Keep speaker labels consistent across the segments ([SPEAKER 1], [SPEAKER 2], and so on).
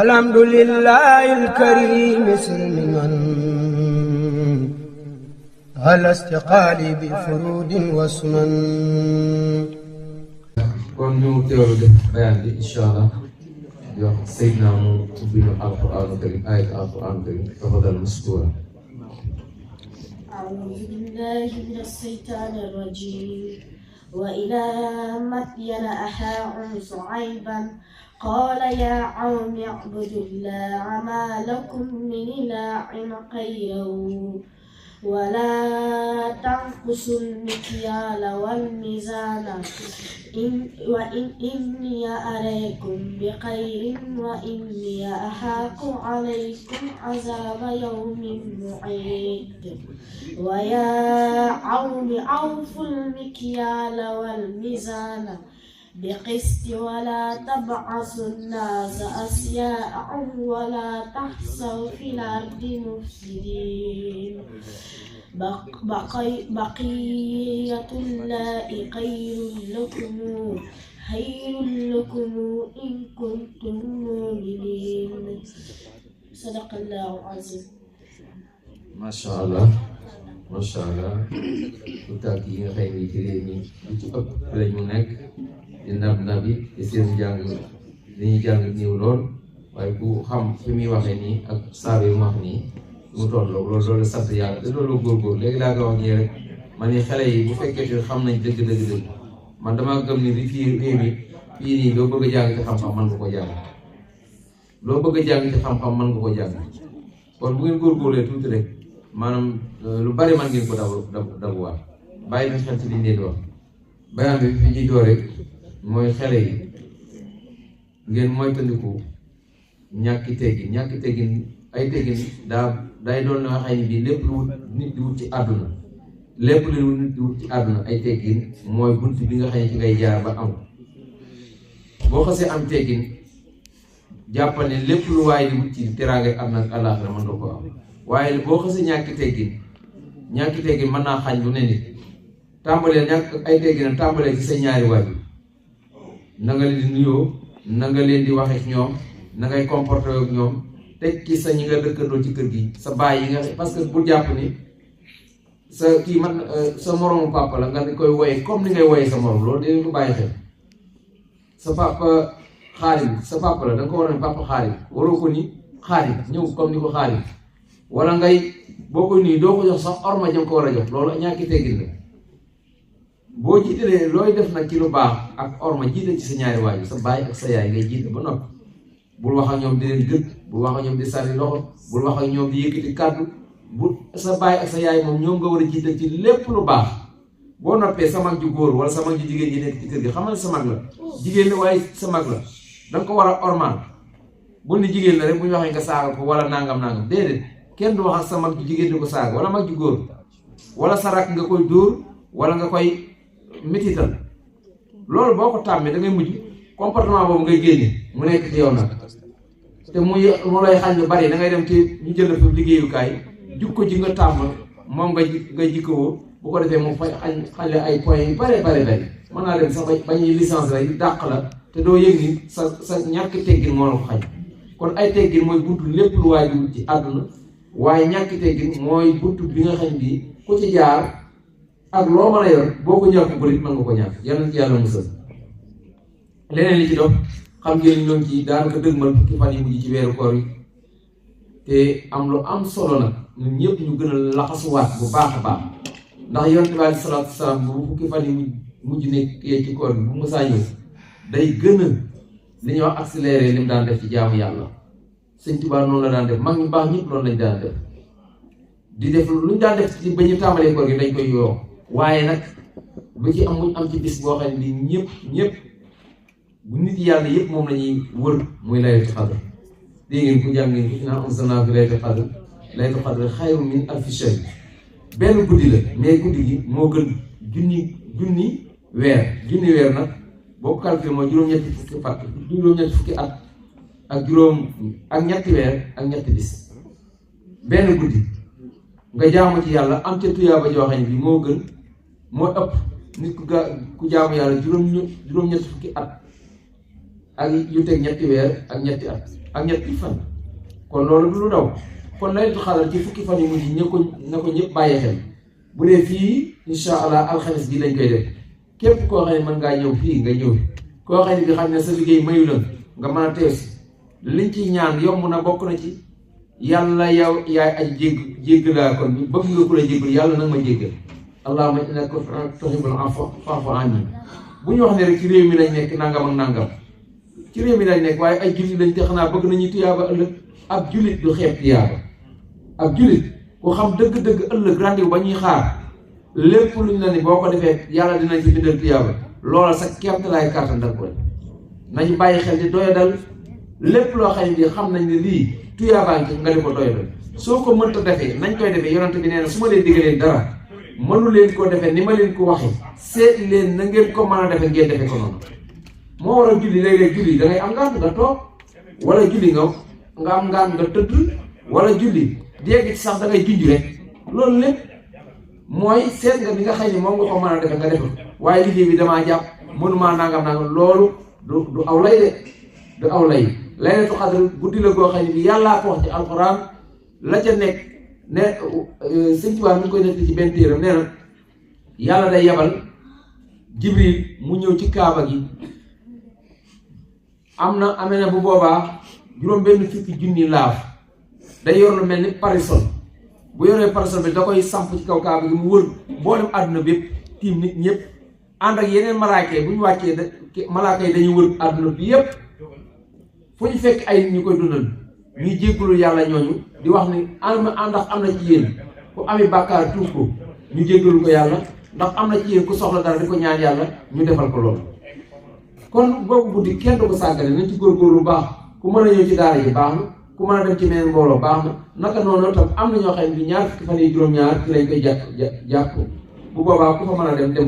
[SPEAKER 1] الحمد لله الكريم سلما على استقالي بفرود وسنن.
[SPEAKER 2] kon ñu teewlu def bayaan bi incha allah di wax Seydina mu ubbi ñu alquran karim ayat alquran karim tafadal mashkura.
[SPEAKER 3] أعوذ بالله من الشيطان الرجيم. وإلى مدين أخاهم شعيبا قال يا قوم اعبدوا الله ما لكم من إله غيره ولا تنقصوا المكيال والميزان إني أريكم بخير وإني أخاف عليكم عذاب يوم محيط. ويا قوم أوفوا المكيال والميزان بقسط ولا تبعثوا الناس أشياءهم ولا تحسوا في الأرض مفسدين. بقية الله خير لكم إن كنتم مؤمنين. صدق الله العظيم.
[SPEAKER 2] macha allah macha allah lu tàgg yi nga xëy ni ci réew mi lu ci ëpp la ñu nekk di nab yi di seen jàng li ñuy jàng néew lool waaye ku xam fi muy waxee nii ak saaba yu mu wax nii mu tolloo loolu sant yàlla te loolu góorgóor léegi laa ko wax nii rek ma ni xale yi bu fekkee te xam nañ dëgg man damaa gëm ni bi fii réew mi fii nii loo bëgg a jàng ci xam-xam mën nga ko jàng loo bëgg a jàng ci xam-xam mën nga ko jàng kon bu ngeen góorgóorlee tuuti rek maanaam lu bari man ngeen ko dabuwaat bàyyi na xel ci liñ leen wax bayaan bi fi ñuy door rek mooy xale yi ngeen moytandiku ñàkki teggin ay teggin day doon la xëy ni bii lépp lu nit di wut ci àdduna ay teggin mooy bunt bi nga xam ne ci ngay jaar ba am boo xasee am teggin jàppal ne lépp lu waaye di wut ci teraanga am nag àllaaxira mën nga ko am waaye boo xasee ñàkki teggin mën naa xañ lu ne nit tàmbalee ñàkk ay tegginam tàmbalee ci sa ñaari waajur na nga leen di nuyoo na nga leen di waxe ak ñoom na ngay comporté ak ñoom teg ci sa ñi nga dëkkandoo ci kër gi sa baay yi nga parce que bu jàpp ni sa kii man sa moromu papa la nga koy woye comme ni ngay woye sa morom loolu dinañ ko bàyyi xel sa papa xaarim sa papa la da nga ko war a papa xaarim waroo ko ni xaarim ñëw comme ni ko xaarim wala ngay boo koy nuyu doo ko jox sax orma jëm ko war a jox loolu ñàkki teggin la boo jiitalee looy def nag ci lu baax ak orma jiital ci sa ñaari waajur sa baay ak sa yaay ngay jiital ba noppi bul wax ak ñoom di leen gët bul wax ak ñoom di sànni loxo bul wax ak ñoom di yëkkati kàddu bu sa baay ak sa yaay moom ñoom nga war a jiital ci lépp lu baax boo noppee sa mag ju góor wala sa mag ju jigéen ji nekk ci kër gi xamal sa mag la jigéen la waaye sa mag la danga ko war a ormal bul ni jigéen la rek bu ñu waxee nga saaga ko wala nangam déedéet kenn du wax ak sa mag ju jigéen di ko saaga wala mag ju góor wala sa rakk nga koy dóor wala nga koy metital loolu boo ko tàmmee da ngay mujj comportement boobu ngay génne mu nekk ci yow nag te mu lay xañ lu bari da ngay dem ci ñu jël fa liggéeyukaay jukko ji nga tàmm moom nga jikkowoo bu ko defee mu fay xañ ay points yu bari mën naa dem sax bañuy licence la dàq la te doo yëg ni sa ñàkk teggin moo la ko xañ kon ay teggin mooy buntu lépp lu waay di wut ci àdduna waaye ñàkk teggin mooy buntu bi nga xañ bi ku ci jaar ak loo mën a yor boo ko ñàkk bërit mën nga ko ñàkk yàlla musal leneen li ci dox xam ngeen ñoo ngi ci daanaka dëgmal fukki fan yi mujj ci weeru koor yi te am lu am solo nag ñun ñëpp ñu gën a laxasuwaat bu baax a baax ndax yonent bi aleyhi salaatu wa salaam bu fukki fan yi mujj nekkee ci koor bi bu musaa ñëw day gën a li ñuy wax accéléré li mu daan def ci jaamu yàlla Sëñ Tuubaa noonu la daan def mag ñu baax ñëpp loolu lañ daan def di def lu ñu daan def ci ba ñu tàmbalee koor gi dañ koy yoo waaye nag ba ci am ci bis boo xam ne bi ñëpp bu nit yàlla yëpp moom la ñuy wër muy laylatul qadr dégg ngeen ko jàng ngeen ko innaa anzalnaahu fi laylatul qadr laylatul qadr xayrun min alfi shahr benn guddi la mais guddi gi moo gën junni weer nag boo ko calculé mooy juróom-ñetti fukki at ak ñetti weer ak ñetti bis benn guddi nga jaamu ci yàlla am ca tuyaaba joo xam ne bi moo ëpp nit ku jaamu yàlla juróom-ñetti fukki at ak yu teg ñetti weer ak ñetti at ak ñetti fan kon loolu du lu daw kon laylatul xadar ci fukki fan yu mujj na ko ñëpp bàyyi xel bu dee fii insha allah alxames bi lañ koy def képp koo xam ne mën ngaa ñëw fii nga ñëw koo xam ne bi xam ne sa liggéey mayu la nga mën a teew si liñ ciy ñaan yomb na bokk na ci yàlla yow yaay aj jéggalaa kon bi bëgg nga ku la jéggal yàlla nag ma jéggal allahumma innaka tuhibbul afwa fa'fu anni bu ñu wax ne rek ci réew mi lañ nekk nangam ak nangam ci réew mi lañ nekk waaye ay jullit lañ te xanaa bëgg nañu tuyaaba ëllëg ab jullit du xeeb tuyaaba ab jullit ku xam dëgg-dëgg ëllëg rendez-vous ba ñuy xaar lépp luñ la ni boo ko defee yàlla dina ci bindal tuyaaba loola sa kéemte laay kàttan dal ko nañu bàyyi xel di doyadal lépp loo xam ne xam nañ ne lii tuyaabaa ngi nga di ko doyadal soo ko mënta defee nañ koy defee yonent bi nee na su ma leen diggalee dara mënu leen ko defee ni ma leen ko waxee seet leen na ngeen ko mën a defee ngeen defee ko noonu moo war a julli léeg-léeg julli da ngay am ngant nga toog wala julli nga am ngant nga tëdd wala julli dégg ci sax da ngay junj rek loolu lépp mooy seet nga bi nga xam ne moom nga ko mën a defee nga defe waaye liggéey bi damaa jàpp mënumaa nangam loolu du aw lay de du aw lay laylatul qadr guddi la goo xam ne bi yàllaa ko wax ci alxuraan la ca nekk ne sëñ Tuubaa mi ngi koy nekk ci benn téeram nee na yàlla day yebal Jibril mu ñëw ci kaaba gi amee na bu boobaa juróom benn fukki junni laaf day yor lu mel ni parasol bu yoree parasol bi da koy samp ci kaw kaaba gi mu wër mboolem àdduna bépp tiim nit ñëpp ànd ak yeneen malaaka yi bu ñu wàccee malaaka yi dañuy wër àdduna bi yëpp fu ñu fekk ay ñu koy dundal ñuy jéggalul yàlla ñooñu di wax ni ndax am na ci yéen ku ami bàkkaar tuub ko ñu jéggalul ko yàlla ndax am na ci yéen ku soxla dara di ko ñaan yàlla ñu defal ko loolu kon boobu guddi kenn du ko sàggane nañ ci góorgóorlu bu baax ku mën a ñëw ci daara yi baax na ku mën a dem ci meneen mbooloo baax na naka noonu tam am na ñoo xam ne bi ñaar fukki fan yi juróom-ñaar ci lañ koy jàpp bu boobaa ku fa mën a dem ko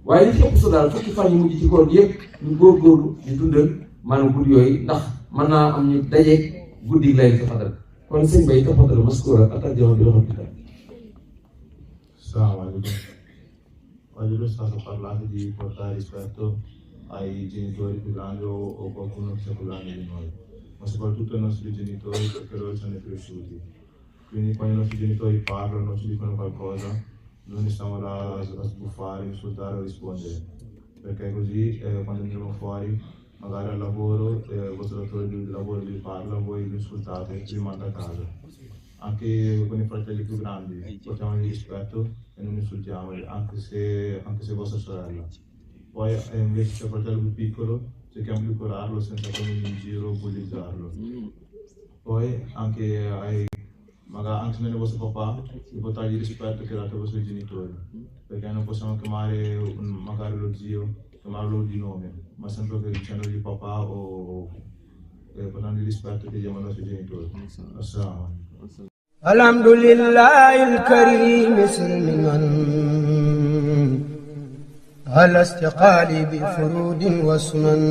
[SPEAKER 2] waaye li ci ëpp su daal fukki fan yi mujj ci koor gi yëpp ñu góorgóorlu di dundal maanaam guddi yooyu ndax mën naa am ñu dajeeg guddi laylatul qadr kon sëñ Bay tafaddal maskura attenzione bi doxal bi
[SPEAKER 4] Assalamualaikum. Oggi è stato parlato di portare rispetto ai genitori più grandi o qualcuno che sia più grande di noi, ma soprattutto ai nostri genitori perché loro ci hanno cresciuti. Quindi quando i nostri genitori parlano, ci dicono qualcosa, non ne stiamo là a sbuffare, insultare o rispondere, perché così quando andremo fuori, magari al lavoro, il vostro datore di lavoro vi parla, voi vi insultate, vi manda a casa. Anche con i fratelli più grandi portiamoli rispetto e non insultiamoli, anche se vostra sorella. Poi invece se il fratello più piccolo cerchiamo di curarlo senza prendere in giro o bullizzarlo. Poi magari anche nel vostro papà di portargli rispetto che date ai vostri genitori, perché non possiamo chiamare magari lo zio, chiamarlo di nome, ma sempre dicendogli papà o portando il rispetto che diamo ai nostri genitori.
[SPEAKER 1] Alhamdulillahi al-karim silman ala istiqali bi furudin wa sunan